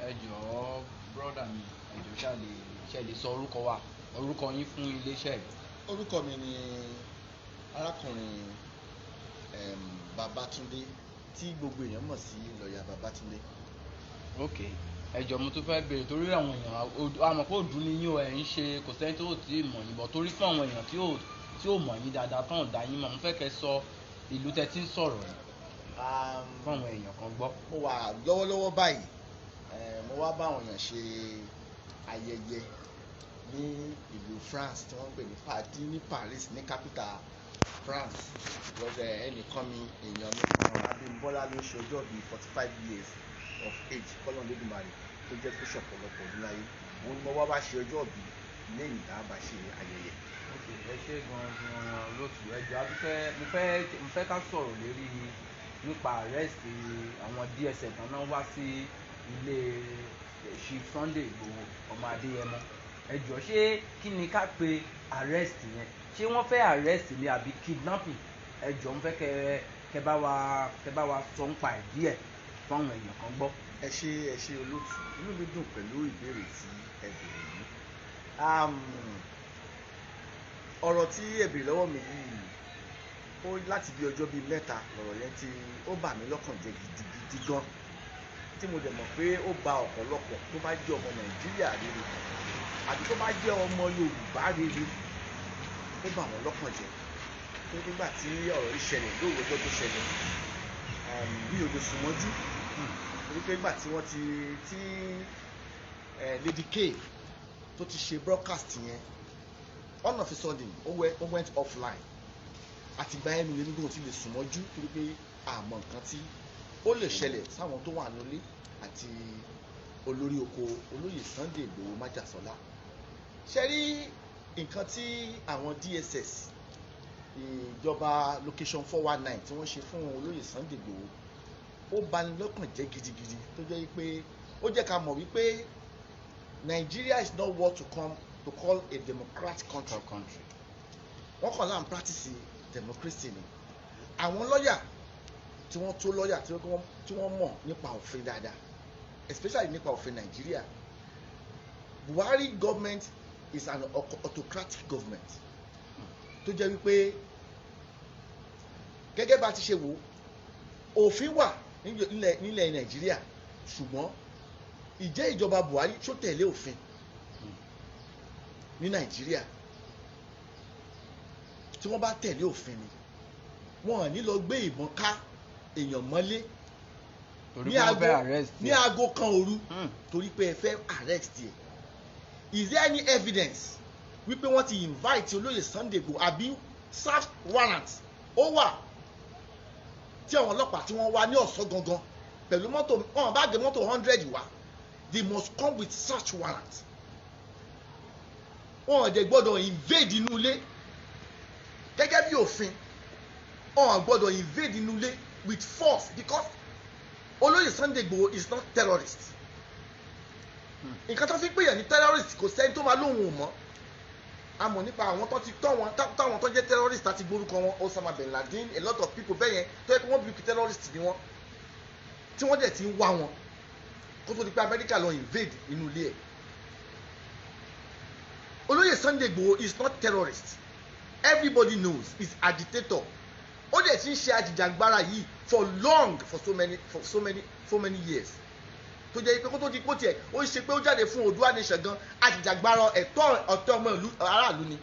Ẹ jọ̀ọ́ brọ́dà mi, ẹ jọ̀ọ́ ṣá lè ṣe lè sọ orúkọ wa, orúkọ yín fún iléeṣẹ́ yìí. Orúkọ mi ni arákùnrin Babátúndé tí gbogbo èèyàn mọ̀ sí lọ́ọ̀yà Babátúndé. Ok, ẹ jọ̀ọ́ mo tún fẹ́ béèrè torí àwọn èèyàn a mọ̀ pé òdú ni yín o, ẹ̀ ń ṣe kò sẹ́ni tó tí ì mọ̀ yín bọ̀, torí fún àwọn èèyàn tí ò mọ̀ yín dáadáa tán ò dá yín mọ̀, mo fẹ́ kẹ́ sọ ìlú tẹ́ ti ń sọ̀rọ̀ yìí fún àwọn èèyàn kan gbọ́. Mo wà lọ́wọ́lọ́wọ́ báyìí, mo wá bá àwọn èèyàn ṣe ayẹyẹ ní ìlú France tí wọ́n ń pè ní Paris, ní Paris, ní capital France. Because ẹnìkan mi, èèyàn mi kan, Abímbọ́lá, ló ṣe ọjọ́ bíi 45 years of age. Kọ́lọ́n Lódùmarè tó jẹ́ kó ṣọ̀pọ̀lọpọ̀ ọdún láyé. Òun ni mo wá bá ṣe ọjọ́ ìbí lẹ́yìn tá a bá ṣe ayẹyẹ. Ok, ẹ ṣé gan-an lótú. Ẹ jọ̀ọ́, a tún fẹ́ mo fẹ́ ká sọ̀rọ̀ lérí nípa arrest àwọn DSS tán náà wá sí ilé Chief Sunday Igboho ọmọ Adéyẹmọ. Ẹ jọ̀ọ́, ṣé kí ni ká pe arrest yẹn? Ṣé wọ́n fẹ́ arrest ni àbí kidnapping? Ẹ jọ̀ọ́, mo fẹ́ kẹ́ bá wa sọ nípa ẹ̀ díẹ̀ fún àwọn èèyàn kan gbọ́. Ẹ ṣé, ẹ ṣé olóòtú. Inú mi dùn pẹ̀lú ìbéèrè tí ẹ béèrè yìí. Ọ̀rọ̀ tí ẹ béèrè lọ́wọ́ mi yìí, ó láti bí ọjọ́ bíi 3 lọ̀rọ̀ yẹn tí ó bà mí lọ́kàn jẹ́ gidigidi gan, tí mo dẹ̀ mọ̀ pé ó ba ọ̀pọ̀lọpọ̀ tó bá jẹ́ ọmọ Nàìjíríà rere àbí tó bá jẹ́ ọmọ Yorùbá rere, ó bà wọ́n lọ́kàn jẹ́. Tó nígbà tí ọ̀rọ̀ yìí ṣẹlẹ̀ lóòrò ọjọ́ tó ṣẹlẹ̀, mi ò lè sùn mọ́jú, torí pé nígbà tí wọ́n ti tí Lady K tó ti ṣe broadcast yẹn, all of a sudden ó went offline. Àtìgbà yẹn mi lè nígbà tí lè sùn mọ́jú, torí pé àmọ́ nǹkan tí ó lè ṣẹlẹ̀ sáwọn tó wà nílé àti olórí oko olóyè Sunday Igboho májàsọ́lá. Ṣe rí nǹkan tí àwọn DSS ìjọba location 419 tí wọ́n ṣe fún olóyè Sunday Igboho, ó bani lọ́kàn jẹ́ gidigidi, tó jẹ́ pé ó jẹ́ ká mọ̀ wípé Nigeria is not what to call a democratic country. Country. Wọ́n kàn láǹ practice democracy ni. Àwọn lọ́yà tí wọ́n tó lọ́yà tí wọ́n mọ̀ nípa òfin dáadáa, especially nípa òfin Nàìjíríà, Buhari government is an autocratic government, tó jẹ́ wípé gẹ́gẹ́ bá ti ṣe wò, òfin wà nílẹ̀ Nàìjíríà, ṣùgbọ́n ìjẹ́ ìjọba Buhari tó tẹ̀lé òfin ní Nàìjíríà? Tí wọ́n bá tẹ̀lé òfin ni, wọ́n ò ní lọ gbé ìbọn ká èèyàn mọ́lé torí ní pé wọ́n aago fẹ́ arrest ní ẹ̀. aago 1 òru torí pé ẹ fẹ́ arrest ẹ. Is there any evidence wípé wọ́n ti invite olóyè Sunday Igboho àbí search warrant ó wà tí àwọn ọlọ́pàá tí wọ́n wá ní ọ̀sán gangan pẹ̀lú mọ́tò wọn bá gbé mọ́tò 100 wá? They must come with search warrant. Wọn ò dẹ̀ gbọ́dọ̀ invade inú ilé gẹ́gẹ́ bí òfin. Wọn ò gbọ́dọ̀ invade inú ilé with force, because olóyè Sunday Igboho is not terrorist. Nǹkan tó fi ń pèyàn ní terrorist, kò sẹ́ni tó máa lóhùn ò mọ́. A mọ̀ nípa àwọn tó ti tọ́ wọn, táwọn tó jẹ́ terrorist àti gbórúkọ wọn, Osama bin Laden, a lot of people bẹ́ẹ̀ yẹn tó yẹ kí wọ́n bí terrorist ni wọ́n, tí wọ́n dẹ̀ ti ń wá wọn kó tó di pé Amẹ́ríkà lọ invade inú ilé ẹ̀. Olóyè Sunday Igboho is not terrorist. Everybody knows he's agitator. Ó dẹ̀ ti ń ṣe àjìjàgbara yìí for long, for so many years, tó jẹ́ pé kó tó di pé ó tiẹ̀ ó ṣe pé ó jáde fún Oòduà nation gan, àjìjàgbara ẹ̀tọ́ ọ̀tọ̀ ọmọ ìlú aráàlú ni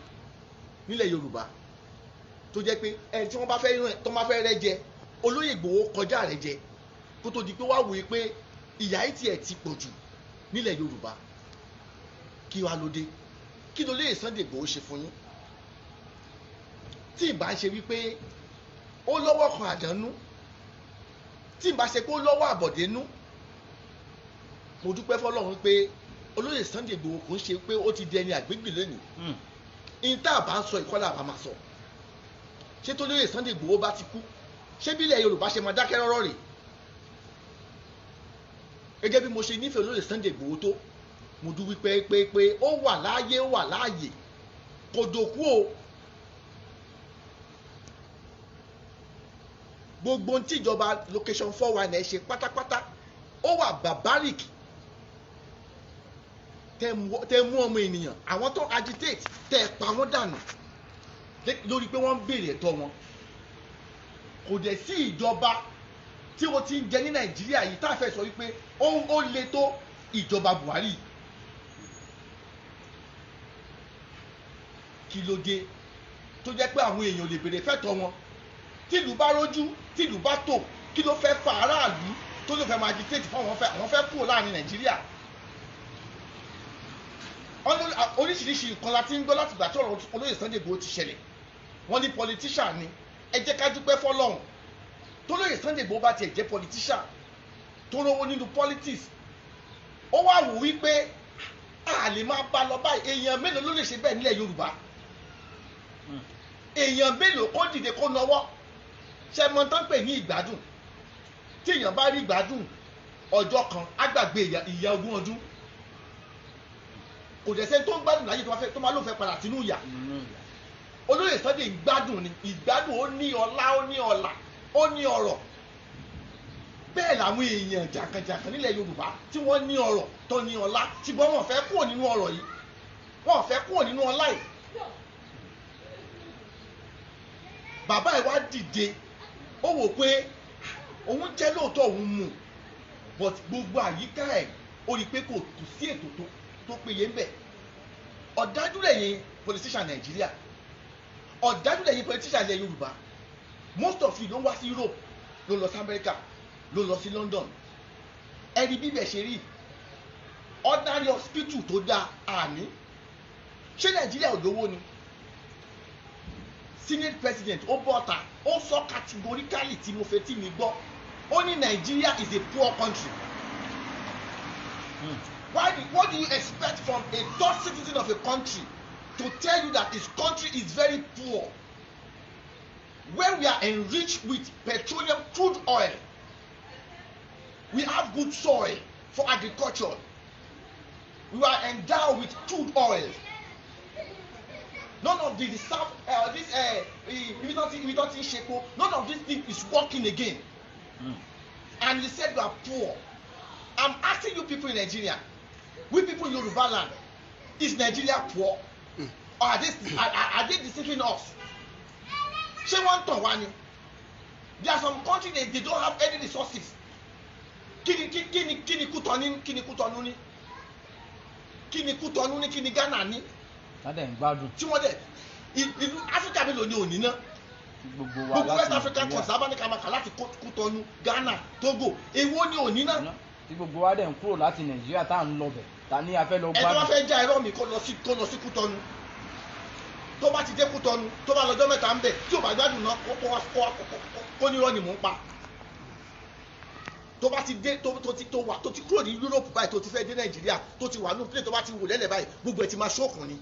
nílẹ̀ Yorùbá, tó jẹ́ pé ẹni tí wọ́n bá fẹ́ rán tó bá fẹ́ rẹ́ jẹ, olóyè Ìgbòho kọjá rẹ̀ jẹ, kó tó di pé wá wòye pé ìyà yìí tiẹ̀ ti pọ̀ jù nílẹ̀ Yorùbá. Kí wàá ló dé? Kí ló lè Sunday Ìgbòho ṣe fún yín tí ìbá ń ṣe wípé ó lọ́wọ́ kan àdánú, tí ìbá ṣe pé ó lọ́wọ́ àbọ̀dénú? Mo dúpẹ́ fọlọ́run pé olóyè Sunday Ìgbòho kò ń ṣe pé ó ti di ẹni àgbégbè lónìí. In tá a bá ń sọ ìkọlà àbá máa sọ, ṣé tó lóyè Sunday Ìgbòho bá ti kú, ṣé bílẹ̀ Yorùbá ṣe máa dákẹ́ rọ́rọ́ rè? Gẹ́gẹ́ bí mo ṣe nífẹ̀ẹ́ olóyè Sunday Ìgbòho tó, mo dú wípé pé ó wà láàyè, ó wà láàyè, kò dòkú o. Gbogbo ohun tí ìjọba location 419 ṣe pátápátá, ó wà barbaric. Tẹ mú ọmọ ènìyàn, àwọn tó agitate, tẹ pa wọ́n dànù lórí pé wọ́n ń béèrè ẹ̀tọ́ wọn. Kò dẹ̀ sí ìjọba tí wọ́n ti ń jẹ ní Nàìjíríà yìí tá a fẹ́ sọ wípé ó le tó ìjọba Buhari yìí. Kí ló dé tó jẹ́ pé àwọn èèyàn lè béèrè fẹ́tọ̀ wọn? Tìlú bá rójú, tìlú bá tò, kí ló fẹ́ fa aráàlú tó ló fẹ́ máa agitate fún àwọn fẹ́ kúrò láàrin Nàìjíríà? Oríṣiríṣi nǹkan la ti ń gbọ́ láti ìgbà tí ọ̀rọ̀ olóyè Sunday Igboho ti ṣẹlẹ̀. Wọ́n ní politician ni. Ẹ jẹ́ ká dúpẹ́ fọ́lọ́run tólóyè Sunday Igboho bá tiẹ̀ jẹ́ politician tó rówó nínú politics, ó wá wò wípé a lè máa bá lọ báyìí. Èèyàn mélòó ló lè ṣe bẹ́ẹ̀ nílẹ̀ Yorùbá? Èèyàn mélòó kó dìde kó nawọ́? Ṣe mọ tán pè ní ìgbádùn? Tí èèyàn bá rí ìgbádùn ọjọ́ kan, á gbàgbé ìyà 20 ọdún. Kò dẹ̀ sẹ́ni tó ń gbádùn láyé tó máa ló fẹ́ padà sínú ìyà. Olóyè Sunday ń gbádùn ni, ìgbádùn, ó ní ọlá, ó ní ọlà, ó ní ọrọ̀. Bẹ́ẹ̀ làwọn èèyàn jàǹkànjàǹkàn nílẹ̀ Yorùbá tí wọ́n ní ọrọ̀, tó ní ọlá, ṣùgbọ́n wọ́n fẹ́ kúrò nínú ọrọ̀ yìí, wọ́n fẹ́ kúrò nínú ọlá yìí. Bàbá ẹ̀ wá dìde, ó wò pé òun jẹ́ lóòótọ́ òun mú, but gbogbo àyíká ẹ̀ ó rí i pé kò sí ètò tó péye ń bẹ̀. Ọ̀dájú lẹ̀yin politician Nàìjíríà, ọ̀dájú lẹ̀yin politician ilẹ̀ Yorùbá. Most of you ló ń wá sí Europe, ló ń lọ sí America, ló ń lọ sí London. Ẹni bíbẹ̀ ṣe rí ordinary hospital tó dáa àní. Ṣé Nàìjíríà ò lówó ni? Senate president ó bọ́ta, ó sọ categorically tí mo fẹ́ tí mi gbọ́, ó ní Nigeria is a poor country. What do you expect from a third citizen of a country to tell you that his country is very poor when we are enriched with petroleum, crude oil? We have good soil for agriculture. We are endowed with crude oil. None of the reserve, this we don't think Shepo, none of this thing is working again. And you said you are poor. I'm asking you people in Nigeria, we people in Yoruba land, is Nigeria poor? Or are they deceiving us? Ṣé wọ́n ń tàn wá ni? There are some countries they don't have any resources. Kí ni Kútọ́nù, kí ni Kútọ́nù ní? Kí ni Kútọ́nù ní? Kí ni Ghana ní? Tádẹ̀ ń gbádùn. Tí wọ́n dẹ̀ ìlú Áfíríkà mélòó ni òní ná? Gbogbo wa Gbogbo láti West African Nàìjíríà. countries abánikamaka láti Kútọ́nù, Ghana, Togo, èwo ni òní ná? Tí gbogbo wa dẹ̀ ń kúrò láti Nàìjíríà tá à ń lọ bẹ̀, ta ní a fẹ́ lọ Ẹ tó bá gbádùn. fẹ́ já irọ́ mi, kó lọ sí Kútọ́nù. Tó bá ti dé Kútọ́nù, tó bá lọ́jọ́ 3 ń bẹ̀, tí ò bá gbádùn náà, kó nírọ́ ni mò ń pa. Tó bá ti dé, tó ti tó wà, tó ti kúrò ní Europe báyìí, tó ti fẹ́ dé Nàìjíríà, tó ti wà nínú plane, tó bá ti wò lẹ́lẹ̀ báyìí, gbogbo ẹ̀ ti máa ṣókùn ni.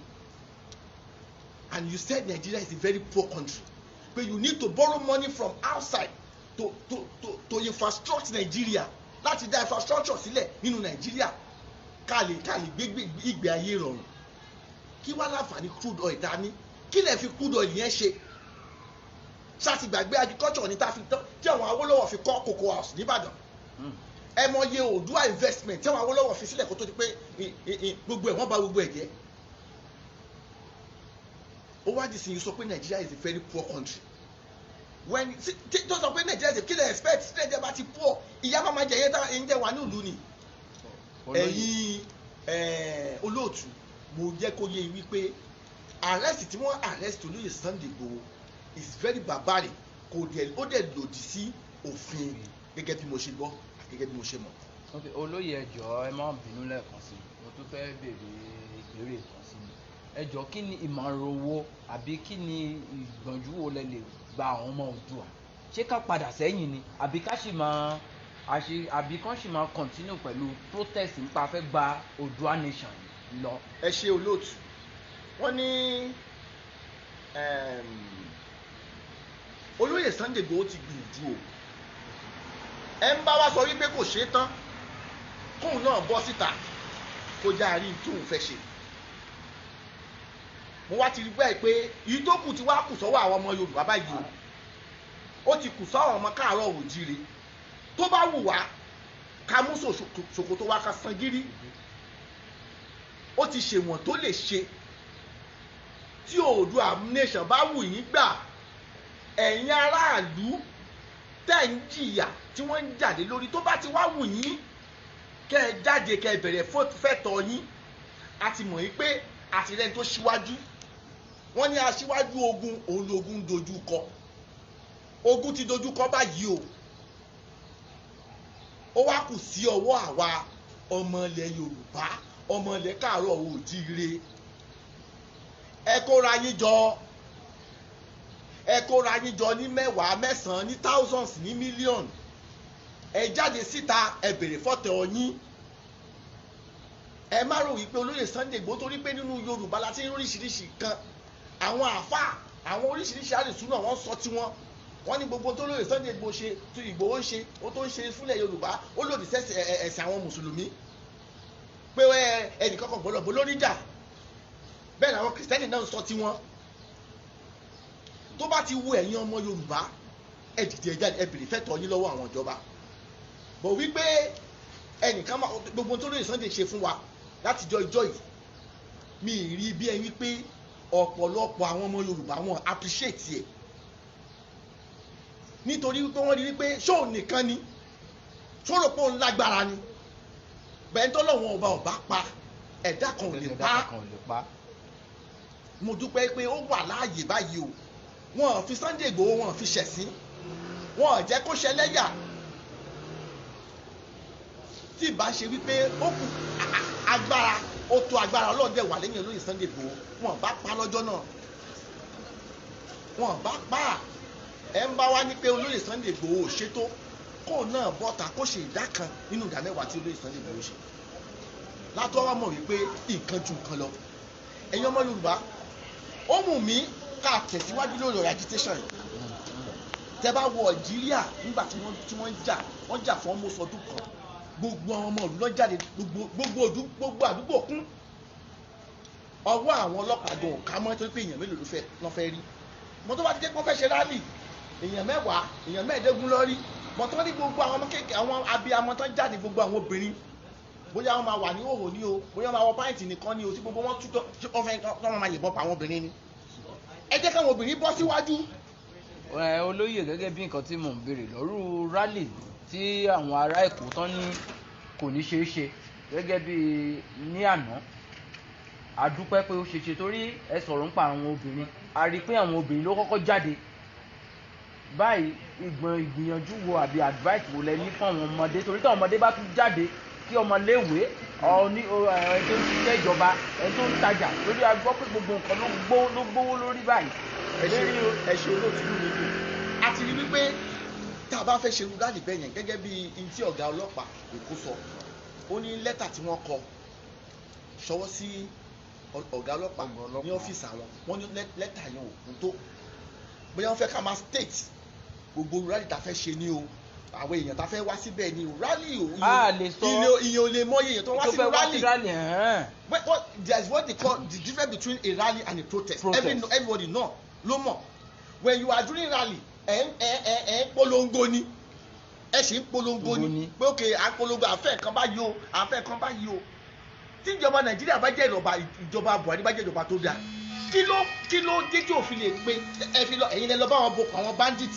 And you said Nigeria is a very poor country, but you need to borrow money from outside to infrastructure Nigeria, láti dá infrastructure sílẹ̀ nínú Nàìjíríà ká lè gbé ìgbé ayé rọrùn. Kí wá láǹfààní crude oil ta ní? Kí lè fi crude oil yẹn ṣe? Ṣáàtì gbàgbé agriculture ní tá fi tán tí àwọn Awólọ́wọ̀ fi kọ́ Cocoa House nìbàdàn. Ẹ mọye Oòduà Investment tí àwọn Awólọ́wọ̀ fi sílẹ̀ kó tó di pé gbogbo ẹ̀ wọ́n bà gbogbo ẹ̀ jẹ́. Ó wá di sìn sọ pé Nigeria is a very poor country when tó sọ pé Nigeria is a, kí lè expect tí Nigeria bá ti poor? Ìyá máa ma jẹ ẹyẹ tá ẹ̀yin jẹ́ wà ní ìlú ni. Ẹ̀yin olóòtú, mo jẹ́ kó yé yín wípé arrest tí wọ́n arrest olóyè Sunday Igboho is very barbaric. Kò dẹ̀ ó dẹ̀ lòdì sí òfin, gẹ́gẹ́ bí mo ṣe gbọ́ àti gẹ́gẹ́ bí mo ṣe mọ̀. Ok, olóyè, ẹ jọ̀ọ́, ẹ má bínú lẹ́ẹ̀kan sí i, mo tún fẹ́ béèrè ìbéèrè kan sí i. Ẹ jọ̀ọ́, kí ni ìmọ̀ràn owó àbí kí ni ìgbọ̀njú wo lẹ lè gba àwọn ọmọ Oòduà? Ṣé ká padà sẹ́yìn ni, àbí ká sì máa àṣe, àbí kán sì máa continue pẹ̀lú protest nípa fẹ́ gba Oòduà nation lọ? Ẹ ṣe, olóòtú. Wọ́n ní olóyè Sunday Igboho ti gbìyànjú o. Ẹ ń bá wa sọ wípé kò ṣeé tán, kóun náà bọ́ síta kó já rí tóun fẹ́ ṣe. Mo wá ti rí bẹ́ẹ̀ pé èyí tó kù ti wá kù sọ́wọ́ àwọn ọmọ Yorùbá báyìí o. Ó ti kù sọ́wọ́ ọmọ káàárọ̀ òjíire. Tó bá wù wá, ká mú ṣòkòtò wa, ká san gírí. Ó ti ṣèwọ̀n tó lè ṣe. Tí Oòduà nation bá wù yín gbà, ẹ̀yin aráàlú tẹ̀ ń jìyà tí wọ́n ń jáde lórí, tó bá ti wá wù yín kẹ́ ẹ jáde, kẹ́ ẹ bẹ̀rẹ̀ fẹ́tọ̀ yín. A ti mọ̀ yín pé àtìlẹ́yìn tó ṣíwájú, wọ́n ní aṣíwájú ogun òun lógun dojú kọ. Ogun ti dojú kọ báyìí o. Ó wá kù sí ọwọ́ àwa ọmọ ilẹ̀ Yorùbá, ọmọ ilẹ̀ káàárọ̀ oòjíire. Ẹ kóra yín jọ, ẹ kóra yín jọ ní mẹ́wàá, mẹ́sàn-án, ní thousands, ní million. Ẹ jáde síta, ẹ bèrè fọ́tẹ̀ yín. Ẹ má rò wípé olóyè Sunday Igboho, torí pé nínú Yorùbá la ti ń oríṣiríṣi kan, àwọn àáfàá, àwọn oríṣiríṣi àlùsùn náà, wọ́n sọ tiwọn. Wọ́n ní gbogbo tó lóye Sunday Igboho ṣe, tó Ìgbòho ṣe, ó tó ń ṣe fúnlẹ̀ Yorùbá, ó lòdì sẹ́sẹ̀ ẹ̀sìn àwọn mùsùlùmí, pé ẹnìkan kan gbọ́dọ̀ bó lórí jà. Bẹ́ẹ̀ ni àwọn kìrìsìtẹ́nì náà ń sọ tiwọn. Tó bá ti wu ẹ̀yin ọmọ Yorùbá, ẹ dìde, ẹ jáde, ẹ bèrè fẹ́tọ̀ọ́ yín lọ́wọ́ àwọn ìjọba. Bọ̀ wípé ẹnìkan máa gbogbo tó lóye Sunday ṣe fún wa látijọ́ ìjọ yìí, mi ì rí bí ẹ wípé ọ̀pọ̀lọpọ̀ àwọn ọmọ Yorùbá wọn appreciate ẹ̀, nítorí wípé wọ́n rí wípé ṣóun nìkan ni, ṣó rò pé òun lágbára ni. Bẹ́ẹ̀ tó lọ́wọ́n ọba ọba pa, ẹ̀dá kan ò lè pa. Ẹ̀dá kan ò lè pa. Mo dúpẹ́ pé ó wà láàyè báyìí o. Wọn ò fi Sunday Igboho, wọn ò fi ṣẹ̀sín, wọn ò jẹ́ kó ṣẹlẹ́yà. Tí ìbá ṣe wípé ó kù agbára, ó tó agbára ọlọ́dẹ wà lẹ́yìn olóyè Sunday Igboho, wọn bá pa lọ́jọ́ náà, wọn bá pa. Ẹ ń bá wá ní pé olóyè Sunday Igboho ò ṣètò, kó náà bọ́ta, kó ṣe ìdá kan nínú ìdá mẹ́wàá tí olóyè Sunday Igboho ṣe, látọ́ wá mọ̀ wípé nǹkan ju nǹkan lọ. Ẹ̀yin ọmọ Yorùbá, ó mú mi ká tẹ̀síwájú lórí ọ̀rọ̀ agitation yìí. Tẹ́ bá wọ Algeria nígbà tí wọ́n ń jà, wọ́n jà fún almost ọdún kan. Gbogbo àwọn ọmọ ìlú ló jáde, gbogbo òdú, gbogbo àdúgbò kún. Ọwọ́ àwọn ọlọ́pàá gan ò ká mọ́, torí pé èèyàn mélòó ló fẹ́ lọ́ fẹ́ rí mọ́. Tó bá ti jẹ́ pé wọ́n fẹ́ ṣe rally, èèyàn 10, èèyàn 15 lọ rí mọ́. Tó ní gbogbo àwọn ọmọ kéèké, àwọn abiyamọ tán jáde, gbogbo àwọn obìnrin, bóyá wọ́n máa wà ní òhò ní o, bóyá wọ́n máa wọ pant nìkan ní o, tí gbogbo wọn tútọ́, tí wọ́n fẹ́ tí wọ́n máa yìnbọn pa àwọn obìnrin ni. Ẹ jẹ́ káwọn obìnrin bọ́ síwájú. Ẹ olóyè, gẹ́gẹ́ bí nǹkan tí mò ń béèrè lọ́rù, rally tí àwọn ará Èkó tán ní kò ní ṣeé ṣe gẹ́gẹ́ bí ní àná, a dúpẹ́ pé ó ṣe ṣe, torí ẹ sọ̀rọ̀ nípa àwọn obìnrin, a rí i pé àwọn obìnrin ló kọ́kọ́ jáde báyìí. Ìgbọ̀n ìgbìyànjú wo àbí advice wo lẹ ní fún àwọn ọmọdé? Torí táwọn ọmọdé bá tún jáde, kí ọmọléèwé, ọní ẹ tó ń ṣiṣẹ́ ìjọba, ẹ tó ń tajà, lórí a gbọ́ pé gbogbo nǹkan ló gbówó lórí báyìí. Ẹ ṣe. Lérí. Ẹ ṣe olóòtú mi dùn. A ti rí wípé tá a bá fẹ́ ṣe rally bẹ́ẹ̀ yẹn, gẹ́gẹ́ bí n tí ọ̀gá ọlọ́pàá Èkó sọ, ó ní lẹ́tà tí wọ́n kọ ṣọwọ́ sí ọ̀gá ọlọ́pàá Ọ̀gá ọlọ́pàá. ní ọ́fíìsì àwọn, wọ́n ní lẹ́tà yẹn ò kún tó. Bóyá wọ́n fẹ́ ká máa state gbogbo rally tá a fẹ́ ṣe ní o, àwọn èèyàn tá a fẹ́ wá síbẹ̀ ní o. Rally o, A lè sọ. ìyẹn ò lè mọ iye èèyàn tó wá tó sínú fẹ́ wá sí rally. rally ẹ̀hẹ́n. What, there is what they call the difference between a rally and a protest. Protest. Everybody know ló mọ̀. When you are doing rally, ẹ ń polongo ni, ẹ sì ń polongo Polongo ni ni. Pé ok, à ń polongo, àfẹ́ kan bá yí o, àfẹ́ kan bá yí o. Tí ìjọba Nàìjíríà bá jẹ́ ìjọba, ìjọba Buhari bá jẹ́ ìjọba tó dáa, kí ló dé tí òfin lè pe ẹ fi lọ, ẹ̀yin lẹ lọ bá wọn boko àwọn bandit?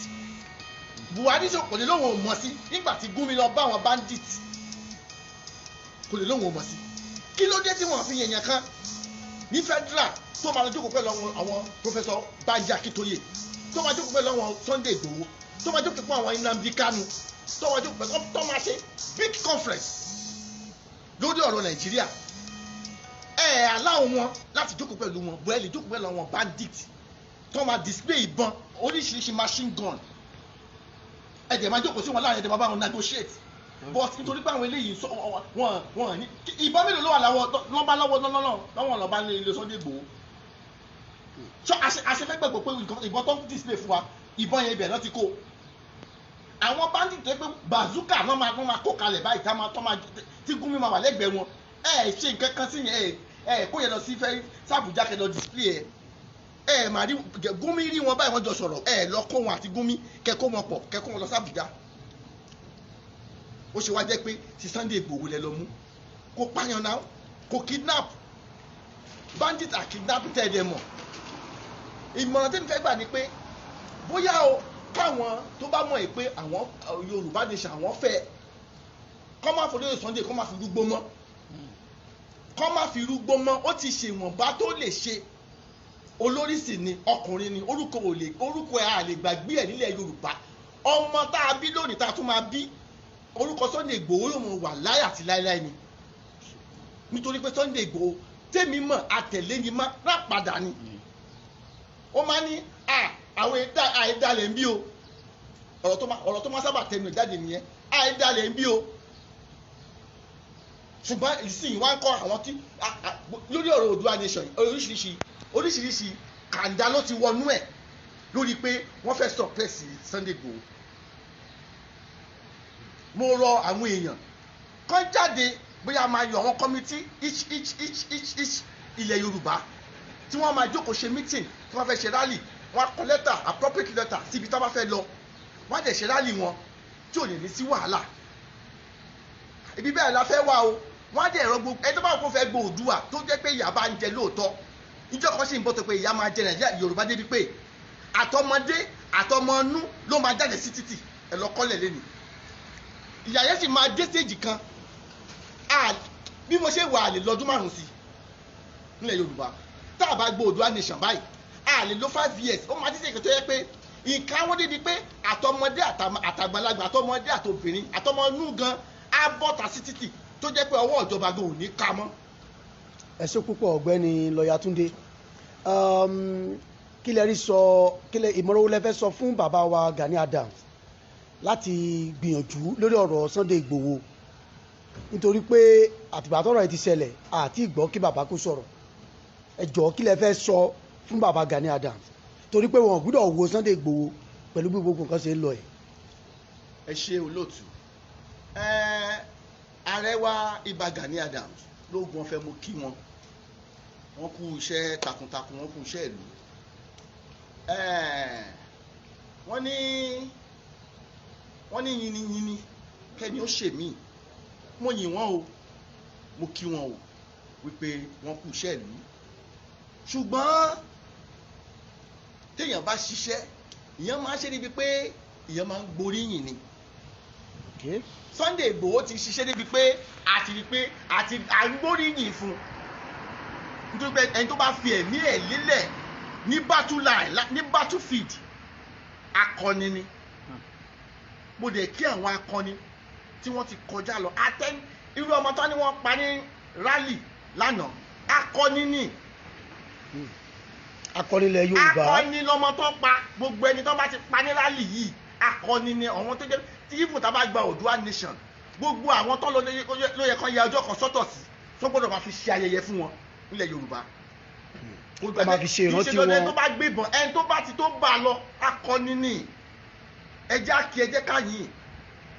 Buhari sọ kò lè lóun ò mọ̀ sí. Nígbà tí Gumi lọ bá àwọn bandit, kò lè lóun ò mọ̀ sí. Kí ló dé tí wọ́n fi yẹ̀yàn kan ní federal tó máa lọ jókòó pẹ̀lú àwọn Professor Banji Akintoye, tó máa jókòó pẹ̀lú àwọn Sunday Igboho, tó máa jókòó pẹ̀lú àwọn Nnamdi Kanu, tó máa jókòó pẹ̀lú, tó máa ṣe big conference lórí ọ̀rọ̀ Nàìjíríà? Ẹ ẹ̀ aláwọ̀ wọn láti jókòó pẹ̀lú wọn, bóyá lè jókòó pẹ̀lú àwọn bandit tó máa display ìbọn oríṣiríṣi, machine gun. Ẹ dẹ̀ máa jókòó sí wọn láàrin, ẹ dẹ̀ máa bá wọn negotiate. But nítorí pé àwọn eléyìí sọ wọn ní ìbọn mélòó ló wà láwọ lọ́ba lọ́wọ́ lọ́wọ́ lọ́ba ní ilé Sunday Igboho sọ àṣefẹ́ gbàgbọ́ pé ìbọn tó ń display fún wa, ìbọn yẹn, ibẹ̀ náà ti kó. Àwọn bandit tó yẹ pé bazooka náà máa kó kalẹ̀ báyìí, tá máa tó máa tí Gumi máa wà lẹ́gbẹ̀ẹ́ wọn. Ẹ ṣe nǹkan kan sí yẹn, ẹ kó yẹn lọ sí fẹ́ sàbújá kẹ lọ display. Ẹ máa rí Gumi, rí wọn báyìí, wọ́n jọ sọ̀rọ̀. Ẹ lọ kó wọn àti Gumi, kẹ kó wọn pọ̀, kẹ kó wọn lọ sàbújá. Ó ṣe wá jẹ́ pé ti Sunday Igboho lẹ lọ mú? Kò pààyàn náà, kò kidnap. Bandit and kidnapping tẹ́ ẹ dẹ̀ mọ̀. Ìmọ̀ràn tí mi fẹ́ gbà ni pé bóyá o, káwọn tó bá mọ̀ yìí pé àwọn Yorùbá nation àwọn fẹ́, kọ́ má fi olóyè Sunday, kọ́ má fi rúgbó mọ́, kọ́ má fi rúgbó mọ́. Ó ti ṣe ìwọ̀nba tó lè ṣe. Olórí sì ni, ọkùnrin ni, orúkọ ò lè, orúkọ ẹ̀ à lè gbàgbé ẹ̀ nílẹ̀ Yorùbá. Ọmọ tá a bí lónìí, tá a tún máa bí, orúkọ Sunday Igboho yóò mọ wà láyà àti láéláé ni, nítorí pé Sunday Igboho tèmi mọ̀, àtẹ̀lé ni, má rápadà ni. Ó máa ní àwọn àìdálẹ̀ ń bí o. Ọ̀rọ̀ tó máa sábà tẹnu ẹ̀ jáde nìyẹn, àìdálẹ̀ ń bí o. Ṣùgbọ́n ìsìn wá ń kọ́ àwọn tí lórí ọ̀rọ̀ Oòduà nation, oríṣiríṣi oríṣiríṣi kàńdá ló ti wọnú ẹ̀ lórí pé wọ́n fẹ́ suppress Sunday Igboho. Mo rọ àwọn èèyàn kán jáde, bóyá a máa yọ àwọn committee each each each each each ilẹ̀ Yorùbá tí wọ́n máa jókòó ṣe meeting. Tí wọ́n fẹ́ ṣe rally, wọ́n á kọ lẹ́tà, appropriate letter, síbi tí wọ́n bá fẹ́ lọ. Wọ́n á dẹ̀ ṣe rally wọn tí ò lè ní sí wàhálà. Ibi bẹ́ẹ̀ la fẹ́ wá o. Wọ́n á dẹ̀ rọ gbogbo ẹni tó bá kó fẹ́ gbọ́ Oòduà, tó jẹ́ pé ìyà bá ń jẹ lóòótọ́. Ìjọ kan sì ń bọ̀ tó pé ìyà máa jẹ Nàìjíríà Yorùbá débi pé àtọmọdé àtọmọnú ló máa jáde sí títì. Ẹ lọ kọ́lẹ̀ lẹ́nu, ìyà yẹn sì máa dé stage kan. Bí mo ṣe wà, lè lọ́dún 5 sí nílẹ̀ Yorùbá tá a bá gbọ́ Oòduà nation báyìí. A lè lo 5 years. Ó máa ti ṣe ìkẹtọ́ yẹ pé nǹkan wọn débi pé àtọmọdé àtàgbàlagbà, àtọmọdé àtobìnrin, àtọmọnú gan á bọ́ta sí títì, tó jẹ́ pé ọwọ́ ìjọba gan ò ní ká mọ́. Ẹ ṣé púpọ̀, ọ̀gbẹ́ni lọ́ọ̀yà Túndé. Kí lẹ rí sọ? Kí lẹ ìmọ̀ràn wo lẹ fẹ́ sọ fún bàbá wa Gani Adams láti gbìyànjú lórí ọ̀rọ̀ Sunday Igboho? Nítorí pé àtìgbà tọ́rọ̀ ẹ ti ṣẹlẹ̀, àti ìgbọ́ kí bàbá kó sọ̀rọ̀. Ẹ jọ̀ọ́, kí lẹ fẹ́ sọ fún bàbá Gani Adams? Torí pé wọn ò gbúdọ̀ wo Sunday Igboho pẹ̀lú bí gbogbo nǹkan ṣe ń lọ ẹ̀. Ẹ ṣe, olóòtú. Ààrẹ wa Ìbà Gani Adams lóògùn ọ̀fẹ́, mo kí wọn, wọ́n kú iṣẹ́ takuntakun, wọ́n kú iṣẹ́ ìlú. Wọ́n ní yiniyini kẹ́ni ó ṣe mí. Mo yìn wọ́n o, mo kí wọn o wípé wọ́n kú iṣẹ́ ìlú. Ṣùgbọ́n téèyàn bá ṣiṣẹ́, ìyẹn máa ń ṣe níbi pé ìyẹn máa ń gboríyìn ni. Sunday Igboho ti ṣiṣẹ́ débi pé a ti rí pé àti à ń gbóríyìn fún un, nítorí pé ẹni tó bá fi ẹ̀mí ẹ̀ lélẹ̀ ní battle line, ní battlefield, akọni ni. Mo dẹ̀ kí àwọn akọni tí wọ́n ti kọjá lọ. Atẹ́n irú ọmọ tán ni wọ́n pa ní rally lánàá, akọni ni. Akọni ilẹ̀ Yorùbá. Akọni lọmọ tó pa. Gbogbo ẹni tó bá ti pa ní rally yìí, akọni ni. Àwọn tó jẹ́ tí even tá a bá gba Oòduà nation, gbogbo àwọn tó lọ ló yẹ kán ya ọjọ́ kan sọ́tọ̀ sí tó gbọ́dọ̀ máa fi ṣe ayẹyẹ fún wọn nílẹ̀ Yorùbá. Kó máa fi ṣe ìrántí Kì í ṣe dandan. wọn. Tó bá gbébọn, ẹni tó bá ti tó bá a lọ, akọni ni. Ẹ jẹ́ àkí, ẹ jẹ́ ká yìn.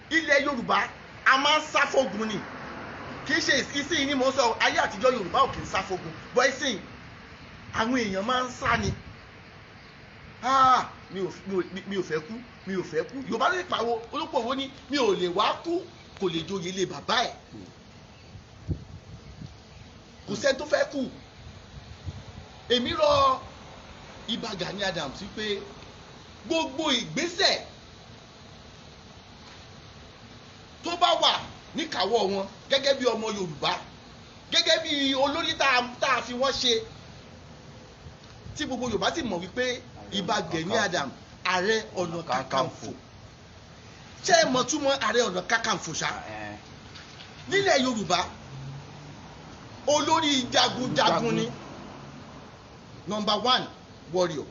Ilẹ̀ Yorùbá, a máa ń sá fógun ni. Kì í ṣe ìsìn ni mò ń sọ. Ayé àtijọ́, Yorùbá ò kì í sá fógun bọ́. Ìsìn, àwọn èèyàn máa ń sá ni. Ah, mi ò fẹ́ kú, mi ò fẹ́ kú. Yorùbá lè pàwọ́ olópòwò ní mi ò lè wá kú, kò lè joyè ilé bàbá ẹ̀. Kò sẹ́ni tó fẹ́ kú. Èmi rọ Ìbà Gani Adams wípé gbogbo ìgbésẹ̀ tó bá wà níkàáwọ́ wọn gẹ́gẹ́ bí ọmọ Yorùbá, gẹ́gẹ́ bí olórí tá a fi wọ́n ṣe, tí gbogbo Yorùbá ti mọ̀ wípé Ìbà Gani Adams, Ààrẹ Ọ̀nà Kakanfò. Ṣé ẹ mọ̀ túmọ̀ Ààrẹ Ọ̀nà Kakanfò ṣá? Nílẹ̀ Yorùbá, olórí jagunjagun ni, number one warrior.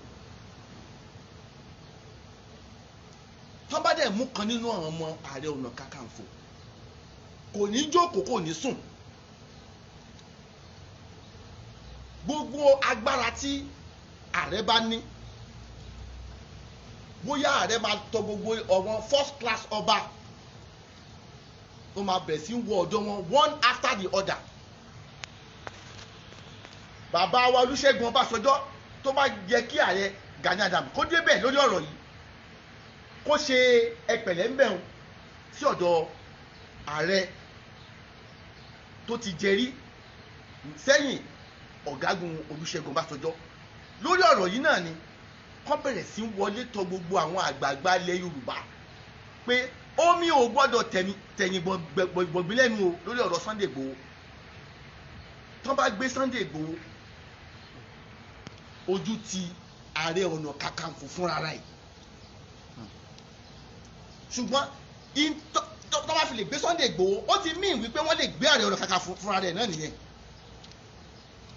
Tọ́ bá dẹ̀ mú kan nínú àwọn ọmọ Ààrẹ Ọ̀nà Kakanfò, kò ní jókòó, kò ní sùn. Gbogbo agbára tí ààrẹ bá ní, bóyá ààrẹ máa tọ gbogbo ọ̀wọ́n first class ọba tó máa bẹ̀rẹ̀ sí wọ ọ̀dọ̀ wọn one after the other. Bàbá wa Olúṣẹ́gun Ọbásanjọ́, tó bá yẹ kí ààrẹ Gani Adams kó débẹ̀ lórí ọ̀rọ̀ yìí, kó ṣe ẹpẹ̀lẹ́ ń bẹ̀rùn sí ọ̀dọ̀ ààrẹ tó ti jẹrí sẹ́yìn. Ọ̀gágun Olúṣẹ́gun Ọbásanjọ́ lórí ọ̀rọ̀ yìí náà ni kán bẹ̀rẹ̀ sí í wọlé tọ̀ gbogbo àwọn àgbààgbà ilẹ̀ Yorùbá pé omi ò gbọ́dọ̀ tẹ̀yìn gbọ̀ngbìn lẹ́nu o lórí ọ̀rọ̀ Sunday Igboho. Tán bá gbé Sunday Igboho, ojú ti Ààrẹ Ọ̀nà Kakanfò fúnra rẹ̀. Ṣùgbọ́n tó bá fi lè gbé Sunday Igboho, ó ti mean wípé wọ́n lè gbé Ààrẹ Ọ̀nà Kakanfò fúnra rẹ̀ náà nìyẹn.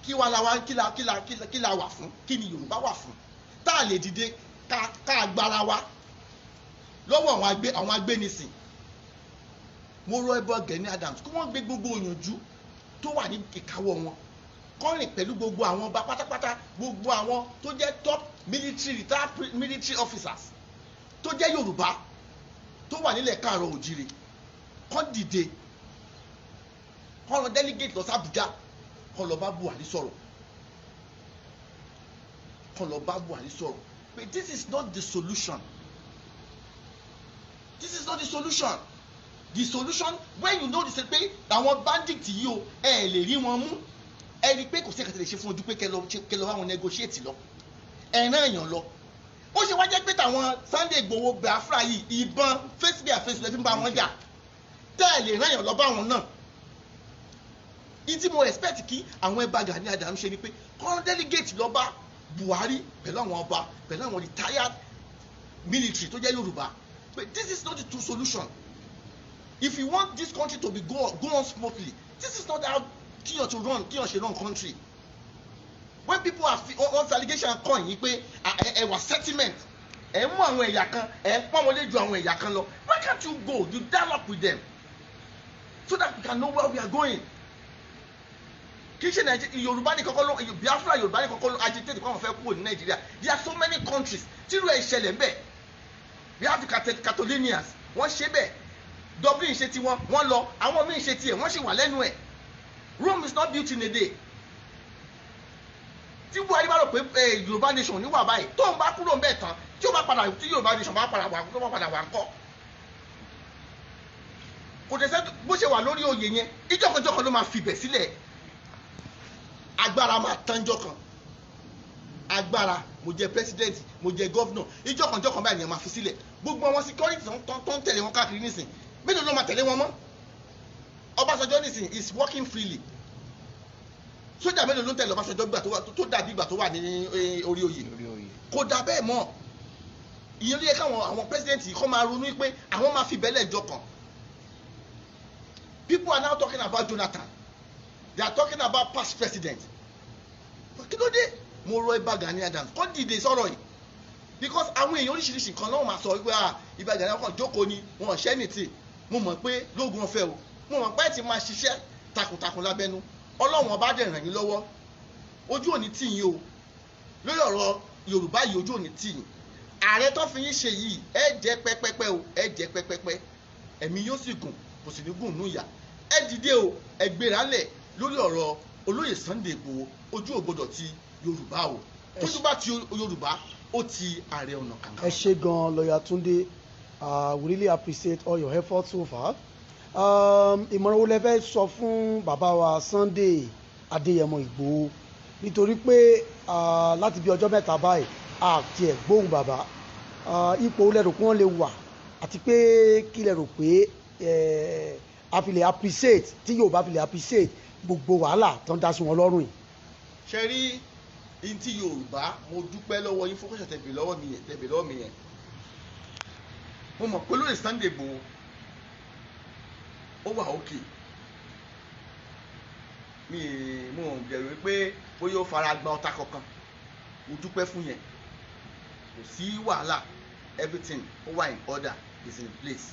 Kí wá la wá kí la kí la kí la kí la wà fún? Kí ni Yorùbá wà fún tá a lè dìde ká gbára wa lọ́wọ́ àwọn agbénisìn? Mo rọ ẹbọ Gani Adams kí wọ́n gbé gbogbo òyànjú tó wà ní ìkáwọ́ wọn, kó rìn pẹ̀lú gbogbo àwọn ọba pátápátá, gbogbo àwọn tó jẹ́ top military, retired military officers tó jẹ́ Yorùbá tó wà nílẹ̀ káàárọ̀ òjìrè, kó dìde, kó lọ delegate lọ sí Àbújá, kó lọ bá Buhari sọ̀rọ̀, kó lọ bá Buhari sọ̀rọ̀ but this is not the solution. This is not the solution. The solution, when you know this, pé àwọn bandit yìí o, ẹ lè rí wọn mú, ẹ rí i pé kò sí ẹ̀ka tí lè ṣe fún ojú pé kẹ lọ bá wọn negotiate lọ, ẹ rán èèyàn lọ. Ó ṣe wá jẹ́ pé tàwọn Sunday Igboho, Biafra yìí, ìbọn face by face lè fi ń bá wọn jà, tẹ́ ẹ lè rán èèyàn lọ bá wọn náà? Ìtí mo expect kí àwọn ẹba Gani Adams ṣe ni pé kọ́n delegate lọ bá Buhari pẹ̀lú àwọn ọba, pẹ̀lú àwọn retired military tó jẹ́ Yorùbá, but this is not the true solution. If you want this country to be go on smoothly, this is not how kíyàn to run, kíyàn ṣe run country. When people are wọ́n fi allegation kàn yín pé ẹ wà sentiment, ẹ mú àwọn ẹ̀yà kan, ẹ ń pọ́n wọlé ju àwọn ẹ̀yà kan lọ, why can't you go, you dialogue with them so that we can know where we are going? Kì í ṣe Nàìjíríà, Yorùbá ní kọ́kọ́ ló, Biafra, Yorùbá ní kọ́kọ́ ló agitate kó àwọn fẹ́ kúrò ní Nàìjíríà. There are so many countries tírú ẹ̀ ṣẹlẹ̀ ńbẹ̀. We have the Catalonians, wọ́n ṣe bẹ́ẹ̀. Dublin ṣe tiwọn, wọ́n lọ. Àwọn míì ṣe tiẹ̀, wọ́n sì wà lẹ́nu ẹ̀. Rome is not built in a day. Tí Buhari bá rò pé Yorùbá nation ní wà báyìí, tóun bá kúrò ń bẹ̀ tán, tí ó bá padà, tí Yorùbá nation bá padà wà, tó bá padà wà ńkọ́? Kò dẹ̀ sẹ́ bó ṣe wà lórí oyè yẹn, ìjọkànjọkàn ló máa fibẹ̀ sílẹ̀. Agbára máa tán jọkàn. Agbára, mo jẹ president, mo jẹ governor, ìjọkànjọkàn báyìí ni ẹ máa fi sílẹ̀. Gbogbo àwọn security tó ń tẹ̀lé wọn káàkiri nísìn, mélòó ló máa tẹ̀lé wọn mọ́? Ọbásanjọ́ nísìn is working freely. Sójà mélòó ló ń tẹ̀lé Ọbásanjọ́ gbà tó dàbí ìgbà tó wà ní orí oyè? Lórí oyè. Kò dà bẹ́ẹ̀ mọ́. Ìyẹn ló yẹ káwọn àwọn president yìí kọ́ máa ronú pé àwọn máa fi bẹ́lẹ̀ jọ kàn. People are now talking about Jonathan, they are talking about past president. Kí ló dé? Mo rọ Ìbà Gani Adams kó dìde sọ̀rọ̀ yìí, because àwọn èèyàn oríṣiríṣi nǹkan náà máa sọ wípé, ah, Ìbà Gani kan jókòó ni wọn ò ṣẹ́ nìtì. Mo mọ̀ pé lóògùn ọ̀fẹ́ o, mo mọ̀ pé ẹ ti máa ṣiṣẹ́ takuntakun lábẹ́nú. Ọlọ́run Ọba dẹ̀ ràn yín lọ́wọ́. Ojú òní tì yín o lórí ọ̀rọ̀ Yorùbá yìí, ojú òní tì yín. Ààrẹ tó fi yín ṣe yìí, ẹ jẹ́ pẹ́pẹ́pẹ́ o, ẹ jẹ́ pẹ́pẹ́pẹ́. Ẹ̀mí yóò sì gùn, kò sì ní gùn nù yà. Ẹ dìde o, ẹ gbéra lẹ̀ lórí ọ̀rọ̀ olóyè Sunday Igboho. Ojú ò gbọdọ̀ ti Yorùbá o. Tójú bá ti Yorùbá, ó ti Ààrẹ Ọ̀nà Kakanfò. Ẹ ṣé gan, Lọ́yà Túndé. We really appreciate all your efforts so far. Ìmọ̀ràn wo lẹ fẹ́ sọ fún bàbá wa Sunday Adéyẹmọ Ìgbòho? Nítorí pé láti bí ọjọ́ 3 báyìí, a tiẹ̀ gbóhùn bàbá. Ipò wo lẹ rò pé wọ́n lè wà, àti pé kí lẹ rò pé a fi lè appreciate, tí Yorùbá fi lè appreciate gbogbo wàhálà tó ń dá sí wọn lọ́rùn yìí? Ṣe rí in tí Yorùbá, mo dúpẹ́ lọ́wọ́ yín fún kọ́ṣẹ́ tẹ̀bí lọ́wọ́ mi yẹn, tẹ̀bí lọ́wọ́ mi yẹn. Mo mọ̀ pé lórí Sunday Igboho, ó wà òkè mi. Mo bẹ̀rù pé bóyá ó fara gba ọta kankan. Mo dúpẹ́ fún yẹn, kò sí wàhálà, everything ó wà in order, is in place.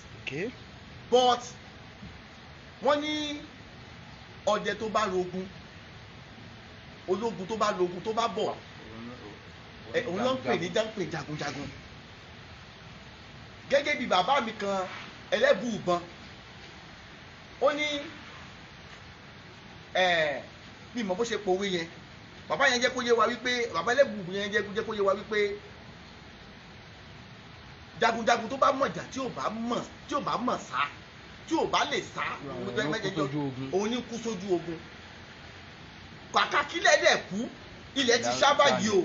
But wọ́n ní ọdẹ tó bá rogun, ológun tó bá rogun, tó bá bọ̀, òun ló ń pè ní jáǹpè jagunjagun. Gẹ́gẹ́ bí bàbá mi kan ẹlẹ́bùúbọn, ó ní mi mọ̀ bó ṣe pòwe yẹn. Bàbá yẹn jẹ́ kó yé wa wípé, bàbá ẹlẹ́bùúbọn yẹn jẹ́ kó yé wa wípé jagunjagun tó bá mọ̀jà, tí ò bá mọ̀ sá, tí ò bá lè sá, Òun ló kú sójú ogun. Òun ní kú sójú ogun. Kàkà kílẹ̀ dẹ̀ kú, ilẹ̀ ti ṣá báyìí o.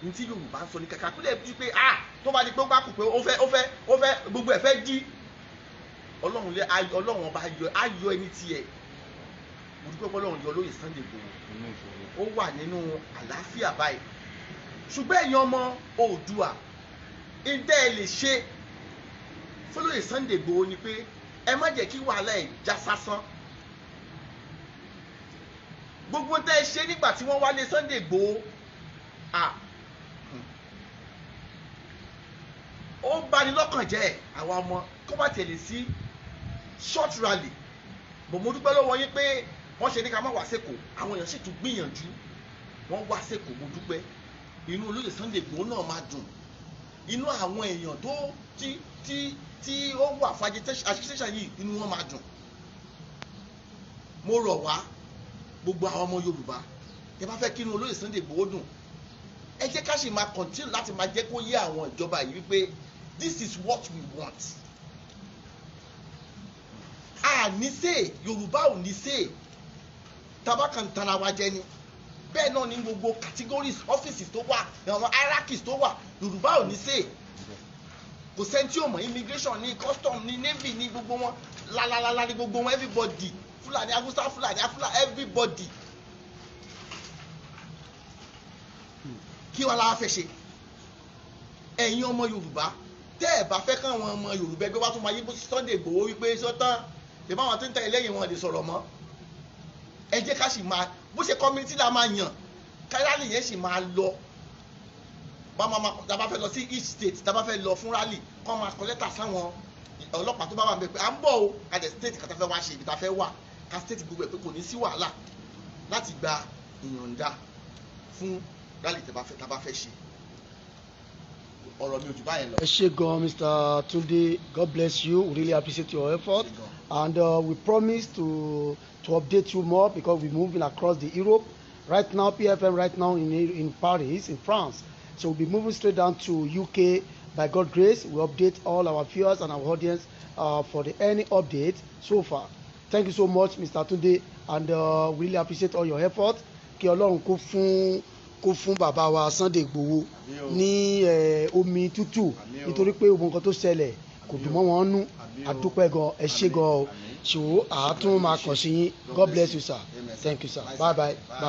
Ní tí Yorùbá ń sọ ní kàkà kílẹ̀ bí pé, ah, tó bá di pé ó bá kù pé ó fẹ́ gbogbo ẹ̀ fẹ́ dí, Ọlọ́run lé, Ọlọ́run ọba yọ, á yọ ẹni tiẹ̀. Mo dúpẹ́ pé Ọlọ́run yọ lóye Sunday Igboho. Inú ìṣòro. Ó wà nínú àlàáfíà báyìí. Ṣùgbọ́n ẹ̀yin ọmọ Oòduà, ǹdẹ́ ẹ lè ṣe fọlọ́yè Sunday Igboho ni pé ẹ má jẹ́ kí wàhálà ẹ̀ já sásán. Gbogbo tẹ́ ẹ ṣe nígbà tí wọ́n wálé Sunday Igboho, à ó bani lọ́kàn jẹ́. Àwa ọmọ kó bá tẹ̀lé sí short rally bò, mo dúpẹ́ lọ́wọ́ yín pé wọ́n ṣe ní ká má wá sẹ́kọ̀ọ́. Àwọn èèyàn sì tún gbìyànjú, wọ́n wá sẹ́kọ̀ọ́. Mo dúpẹ́. Inú olóyè Sunday Igboho náà máa dùn, inú àwọn èèyàn tó tí tí tí ó wà fún agitation yìí, inú wọn máa dùn. Mo rọ̀ wá, gbogbo àwọn ọmọ Yorùbá, tẹ bá fẹ́ kí inú olóyè Sunday Igboho dùn, ẹ jẹ́ ká sì máa continue láti máa jẹ́ kó yé àwọn ìjọba yìí wípé this is what we want. A ní sè, Yorùbá ò ní sè, tabakan tanra wa jẹ ni. Bẹ́ẹ̀ náà ní gbogbo categories, offices tó wà, àwọn hierarchies tó wà, Yorùbá ò ní sè. Kò sẹ́ni tí ò mọ̀. Immigration ní, custom ní, navy ní, gbogbo wọn lálálálá ní gbogbo wọn, everybody, Fúlàní, Haúsá, Fúlàní, Afúlà, everybody. Kí wàá la fẹ́ ṣe, ẹ̀yin ọmọ Yorùbá, tẹ́ ẹ̀ bá fẹ́ káwọn ọmọ Yorùbá ẹgbẹ́ wa tún máa yí bó Sunday Igboho wípé sọ́tàn ìbá wọn tó ń tẹ̀lé lẹ́yìn wọn lè sọ̀rọ̀ mọ́, ẹ jẹ́ ká sì máa bó ṣe community la máa yàn, kárálì yẹn sì máa lọ. Bá máa tá a bá fẹ́ lọ sí each state, tá a bá fẹ́ lọ fún rally, kọ́ máa kọ lẹ́tà sáwọn ọlọ́pàá tó bá wà níbẹ̀ pé à ń bọ̀ o, a dẹ̀ state kàtà fẹ́ wá ṣe, ibi tá a fẹ́ wà, ká state gbogbo ẹ̀ pé kò ní sí wàhálà láti gba ìyọ̀ǹda fún rally tá a bá fẹ́ ṣe. Ọ̀rọ̀ mi ò jù báyẹn lọ. Ẹ ṣé gan, Mr. Tunde. God bless you. We really appreciate your effort and we promise to update you more because we're moving across the Europe right now. PFM right now in Paris, in France, so we'll be moving straight down to UK. By God grace, we update all our viewers and our audience for the any update so far. Thank you so much, Mr. Tunde, and we really appreciate all your effort. Kí Ọlọ́run kó fún bàbá wa Sunday Igboho Àmín o. ní omi tútù, Àmín o. nítorí pé gbogbo nǹkan tó ṣẹlẹ̀ kò dùn mọ́ wọn nú. Àmín o. Àdúpẹ́ gan, ẹ ṣé Àmín, gan o. àmín. Ṣòwò àátún máa kàn sí yín. God bless you, sir. Amen, sir. Thank you, sir. Bye, Bye sir. bye. Bye. Bye.